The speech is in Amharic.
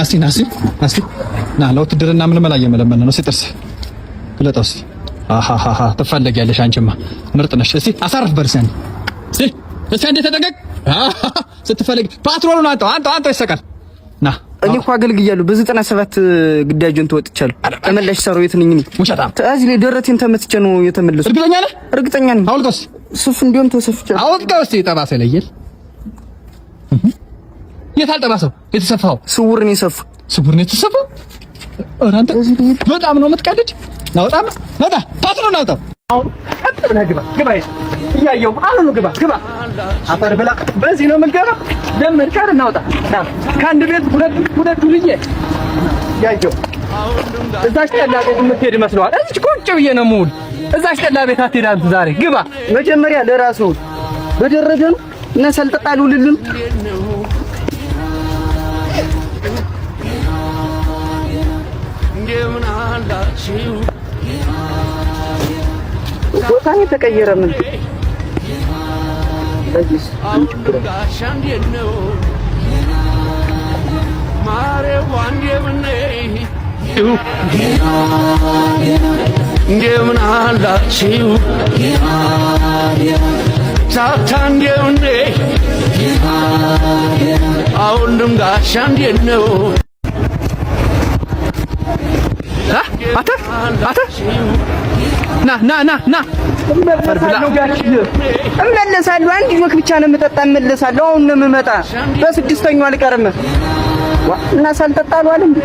ናስቲ ናስቲ ናስቲ ና፣ ለውትድርና ምልመላ እየመለመለ ነው። እስኪ ጥርስ ግለጠው እስኪ። አሃሃሃ፣ ትፈለጊያለሽ። አንቺማ ምርጥ ነሽ። እስቲ አሳርፍ በርሰን እስቲ እስቲ አንዴ ተጠንቀቅ። ስትፈልግ ፓትሮሉን አንተው አንተው አንተው ይሰቃል። ና። እኔ እኮ አገልግያለሁ። በ97 ግዳጅን ተወጥቻለሁ። ተመላሽ ሰራዊት ነኝ እኔ። ውሸታም። እዚህ ላይ ደረቴን ተመትቼ ነው የተመለስኩት። እርግጠኛ ነህ? እርግጠኛ ነኝ። አውልቀው እስኪ። ሱፍ እንዲሁም ተሰፍቻለሁ። አውልቀው እስኪ። ጠባሳ ይለየል። የት አልጠባሰው? የተሰፋው ስውር ነው የሰፋው። ስውር ነው የተሰፋው። ኧረ አንተ በጣም ነው የምትቀልድ። ናውጣ ናውጣ፣ ፓትሮን አውጣው። አሁን ቀጥ ብለህ ግባ ግባ። እያየሁ አሁን ግባ ግባ። አፈር ብላ፣ በዚህ ነው የምትገባ። ለመድክ አይደል? ናውጣ ና። ከአንድ ቤት ሁለት ሁለት ውልዬ እያየሁ እዛች ጠላ ቤት የምትሄድ ይመስለዋል። እዚች ቁጭ ብዬ ነው የምውል። እዛች ጠላ ቤት አትሄድ አንተ ዛሬ ግባ። መጀመሪያ ለራሱ በደረገ ነው እና ሰልጠጣ ልውልልን። ቦታ የተቀየረ ምን በዚህ ምን ችግር አለ? እንደምን አላችሁ? ታታ እንደምን? አሁንም ጋሻ እንዴት ነው? አተ አተ፣ ና ና ና ና። እመለሳለሁ። አንድ ጆክ ብቻ ነው የምጠጣ። እመለሳለሁ። አሁን ነው የምመጣ። በስድስተኛው አልቀርም እና ሳልጠጣ አልዋል እንዴ?